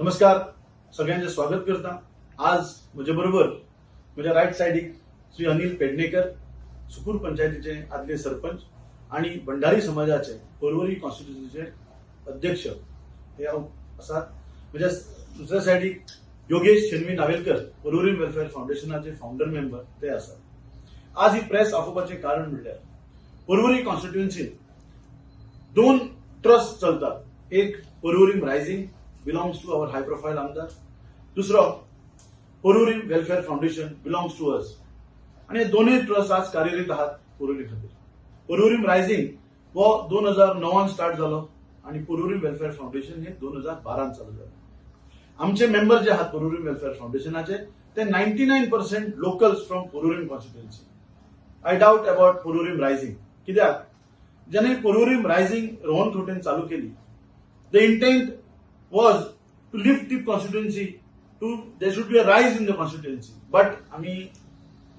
नमस्कार, सगळ्यांचे स्वागत करता. आज म्हजे बरोबर म्हज्या रायट सायडीक श्री अनिल पेडणेकर, सुकूर पंचायतीचे आदले सरपंच आणि भंडारी समाजाचे पर्वरी कॉन्स्टिट्युन्सीचे अध्यक्ष हे आसात. म्हज्या दुसऱ्या सायडीक योगेश शेणवी नावेलकर, पर्वरी वेलफेअर फावंडेशनाचे फावंडर मेंबर ते आसात. आज ही प्रेस आफोवपाचें कारण म्हणल्यार पर्वरी कॉन्स्टिट्युन्सीत दोन ट्रस्ट चलतात. एक Porvorim rising belongs to our high profile आमदार, दुसरो Porvorim welfare foundation belongs to us. आणि दोनूय ट्रस्ट आज कार्यरत आहात पर्वरी खातीर. पर्वरीम रायझिंग हो 2009 स्टार्ट जालो आणि पर्वरीम वेलफेअर फावंडेशन हे 2012 चालू जालें. आमचे मेंबर जे आहात पर्वरीम वेलफेअर फावंडेशनाचे ते 99% locals from Porvorim constituency. I doubt about Porvorim rising, कित्याक जेणे पर्वरीम रायझिंग रोहन खंवटेन चालू केली, the intent was to lift the constituency, to there should be a rise in the constituency. But आमी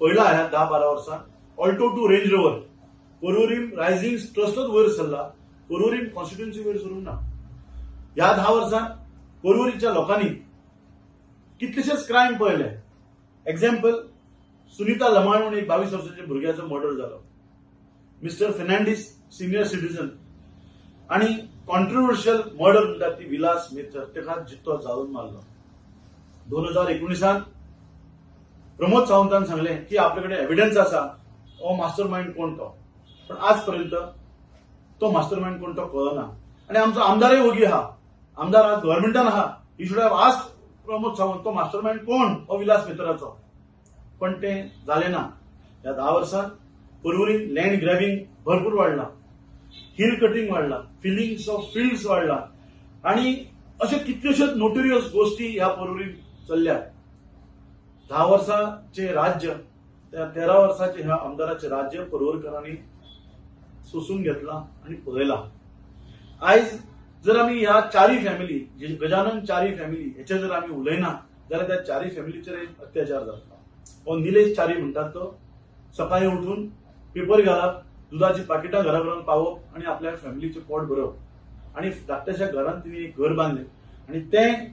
पळयला ह्या 10-12 वर्सां Alto to Range Rover Porvorim rising ट्रस्टच वयर सरला, Porvorim constituency वयर सरूंक ना. ह्या 10 वर्सां पर्वरीच्या लोकांनी कितलेशेच क्रायम पळयले. एक्झाम्पल, सुनीता लमाण म्हणून एक 22 वर्सांच्या भुरग्याचो मर्डर जालो. मिस्टर फेर्नांडीस सिनियर सिटीजन आणि कॉन्ट्रोवर्शियल मर्डर म्हणटात ती विलास मेथर, ताका जितो जाळून मारलो. 2019 प्रमोद सावंतान सांगलें की आपले कडेन एविडन्स आसा, हो मास्टर मायंड कोण तो, पण आज पर्यंत तो मास्टर मायंड कोण तो कळना. आनी आमचो आमदारय वोगी आहा, आमदार आज गव्हर्मेंटान आहा, he should have asked Pramod Sawant तो मास्टर मायंड कोण हो विलास मेथराचो, पण तें जालें ना. ह्या 10 वर्सांत पर्वरीन लँड ग्रॅबिंग भरपूर वाडला, हिल कटिंग वाडला, फिलिंग्स ऑफ फिल्ड्स वाडला आणि अशे कितल्योश्योच नोटोरियस गोष्टी ह्या पर्वरीन चल्ल्यात. 10 वर्सांचे राज्य, त्या 13 वर्सांचे ह्या आमदाराचे राज्य पर्वरकरांनी सोसून घेतला आणि पळयला. आयज जर आमी ह्या चारी फॅमिली, गजानन चारी फॅमिली हेचेर जर आमी उलयना जाल्यार त्या चारी फॅमिलीचेर अत्याचार जाता. हो निलेश चारी म्हणटात तो सकाळी उठून पेपर घालप, दुधाची पाकिटां घरा घरान पावप आनी आपल्या फॅमिलीचें पोट भरप. आनी धाकट्याशा घरान तिणें एक घर बांदलें आनी तें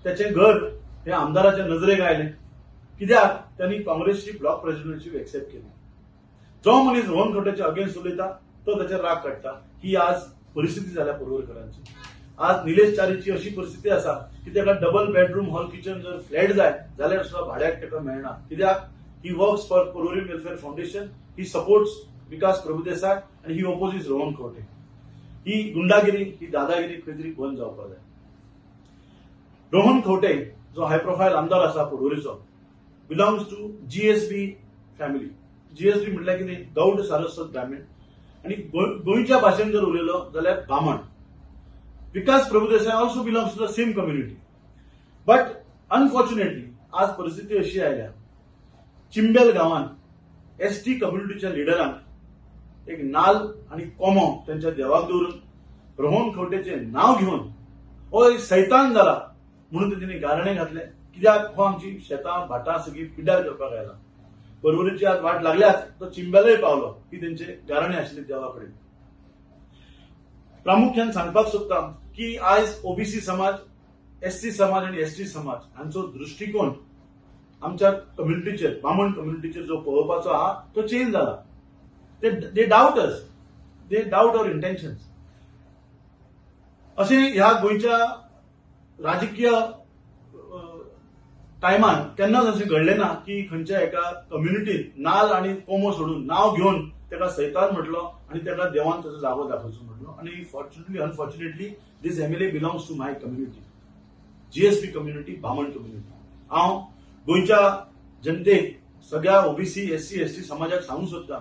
तेचें घर हें आमदाराच्या नजरेक आयलें, कित्याक त्यांनी काँग्रेसची ब्लॉक प्रेसिडेंटशीप एक्सेप्ट केली. जो मनीस रोहन खंवटेच्या अगेन्स्ट उलयता तो ताचेर राग काडटा. ही आज परिस्थिती जाल्या पर्वरकरांची. आज निलेश चारीची अशी परिस्थिती आसा की ताका डबल बेडरूम हॉल किचन जर फ्लॅट जाय जाल्यार सुद्दां भाड्याक ताका मेळना, कित्याक he works for Porvorim welfare foundation, he supports Vikas Prabhudesai आनी ही ओपोजीज रोहन खंवटे. ही गुंडागिरी, ही दादागिरी खंय तरी बंद जावपाक जाय. रोहन खंवटे जो हाय प्रोफायल आमदार आसा पर्वरीचो, belongs to GSB family. GSB म्हटल्यार कितें? गौड सारस्वत ब्राह्मण. आनी गोंयच्या भाशेन जर उलयलो जाल्यार बामण. Vikas Prabhudesai also belongs to the same community. But unfortunately आज परिस्थिती अशी आयल्या, चिंबेल गांवान एसटी कम्युनिटीच्या लिडरान एक नाल आनी कोमो त्यांच्या देवाक दवरून रोहन खंवटेचें नांव घेवन हो एक सैतान जाला म्हणून तेंच्यांनी गाराणें घातलें, कित्याक हो आमची शेतां भाटां सगळीं पिड्ड्यार करपाक आयला. पर्वरीची आज वाट लागल्याच तो चिंबेलय पावलो ही तेंचे गाराणें आशिल्लें देवा कडेन. प्रामुख्यान सांगपाक सोदता की आयज ओबीसी समाज, एससी समाज आनी एसटी समाज हांचो दृश्टिकोन आमच्या कम्युनिटीचेर, बामण कम्युनिटीचेर जो पळोवपाचो आहा तो चेंज जाला. They doubt us, they doubt our intentions. अशें ह्या गोंयच्या राजकीय टायमान केन्नाच अशें घडलें ना की खंयच्या एका कम्युनिटीन नाल आनी कोमो सोडून नांव घेवन ताका सैतान म्हटलो आनी ताका देवान ताचो जागो दाखोवचो म्हटलो. आनी fortunately unfortunately this MLA belongs to my community, GSB community, Baman community. हांव गोंयच्या जनतेक, सगळ्या ओबीसी, एससी, एसटी समाजाक सांगूंक सोदता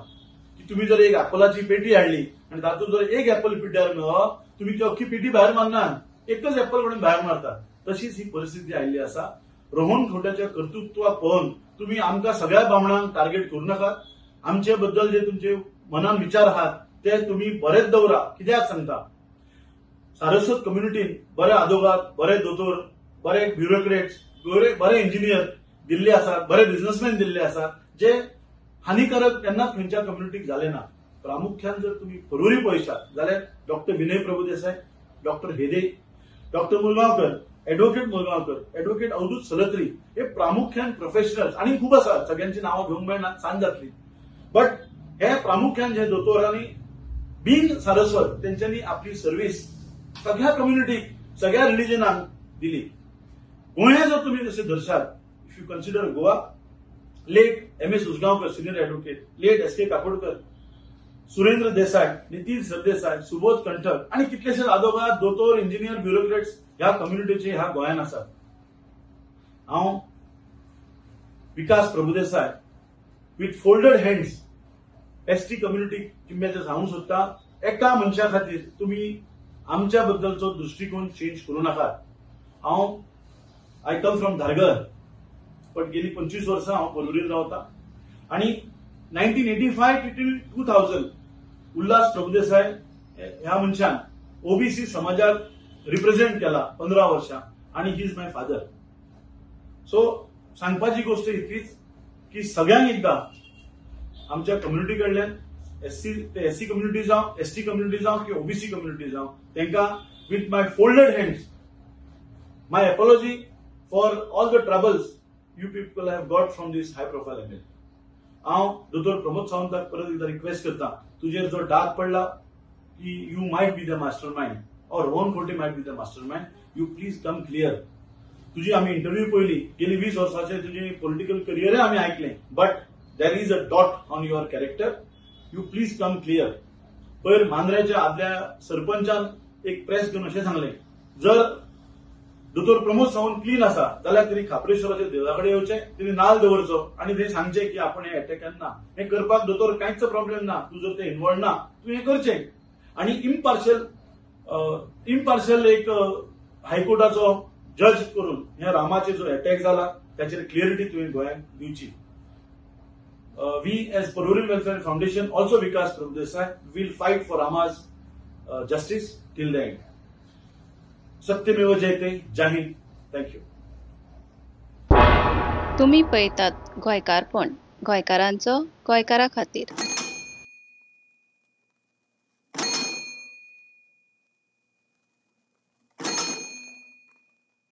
की तुमी जर एक ऍपलाची पेटी हाडली आनी तातूंत जर एक ऍपल पिड्ड्यार मेळ्ळो, तुमी ती अख्खी पेटी भायर मारनात, एकच ऍपल म्हणून भायर मारतात. तशीच ही परिस्थिती आयिल्ली आसा. रोहन खंवट्याच्या कर्तृत्वाक पळोवन तुमी आमकां सगळ्या बामणांक टार्गेट करूं नाकात. आमचे बद्दल जे तुमचे मनान विचार आहात ते तुमी बरेच दवरा. कित्याक सांगता, सारस्वत कम्युनिटीन बरे आदोगाद, बरे दोतोर, बरे ब्युरोक्रेट्स, बरे इंजिनियर दिल्ले आसात, बरे बिझनेसमॅन दिल्ले आसात, जे हानिकारक केन्नाच खंयच्या कम्युनिटीक जाले ना. प्रामुख्यान जर तुमी पर्वरी पळयशात जाल्यार doctor Vinay Prabhudesai, doctor Hede, doctor Mulgaonkar advocate Mulgaonkar, advocate Avdhoot Salatri हे प्रामुख्यान प्रोफेशनल्स आनी खूब आसात, सगळ्यांची नांवां घेवंक मेळना, सांज जातली. बट हे प्रामुख्यान जे दोतोरांनी बिन सारस्वत तेंच्यांनी आपली सर्वीस सगळ्या कम्युनिटीक, सगळ्या रिलिजनाक दिली. गोंया जर तुमी जशें धरशात, if you consider Goa, late M S Usgaonkar senior advocate, late S K Kakodkar, Surendra Desai, Nitin Sardesai, Subodh Kanthak आनी कितलेशेच आदोगाद, दोतोर, इंजिनियर, ब्युरोक्रेट्स ह्या कम्युनिटीचे ह्या गोंयान आसात. हांव Vikas Prabhudesai with folded hands S T community चिंब्याचें सांगूंक सोदता, एका मनशा खातीर तुमी आमच्या बद्दलचो दृश्टिकोन चेंज करूं नाकात. हांव I come from Dhargal, but गेली 25 वर्सां हांव पर्वरीन रावता आनी 1985 टिल 2000 उल्हास प्रभुदेसाय ह्या मनशान ओबीसी समाजाक रिप्रेझेंट केला 15 वर्सां आनी he is my father. So सांगपाची गोश्ट इतलीच की सगळ्यांक एकदां आमच्या कम्युनिटी कडल्यान एससी ते एससी कम्युनिटी जावं, एसटी कम्युनिटी जावं की ओबीसी कम्युनिटी जावं, तांकां with my folded hands my apology for all the troubles you people have got from this high profile MLA. हांव दोतोर प्रमोद सावंताक परत एकदां रिक्वेस्ट करता, तुजेर जो डाग पडला की you might be the mastermind or Rohan Khaunte might be the mastermind, you please come clear. तुजी आमी इंटरव्यू पळयली, गेली 20 वर्सांचे तुजी पॉलिटिकल करियरय आमी आयकलें, but there is a dot on your character, you please come clear. पयर मांद्र्याच्या आदल्या सरपंचान एक प्रेस घेवन अशें सांगलें, जर दोतोर प्रमोद सावंत क्लीन आसा जाल्यार तेणी खाप्रेश्वराच्या देवळा कडेन येवचें, तेणी नाल दवरचो आनी थंय सांगचें की आपण हे अटॅकान ना, हें करपाक दोतोर कांयच प्रॉब्लेम ना, तूं जर ते इन्वॉल्व ना तूं हें करचें. आनी इम्पार्शल एक हायकोर्टाचो जज करून ह्या रामाचेर जो अटॅक जाला ताचेर क्लियरिटी तुवें गोंयांक दिवची. We as Porvorim Welfare Foundation, also Vikas Prabhudesai, will fight for Rama's justice till the end. Satyamev Jayate. Jai Hind. Thank you. तुम्ही पळयतात गोंयकारपण, गोंयकारांचो गोंयकारा खातीर.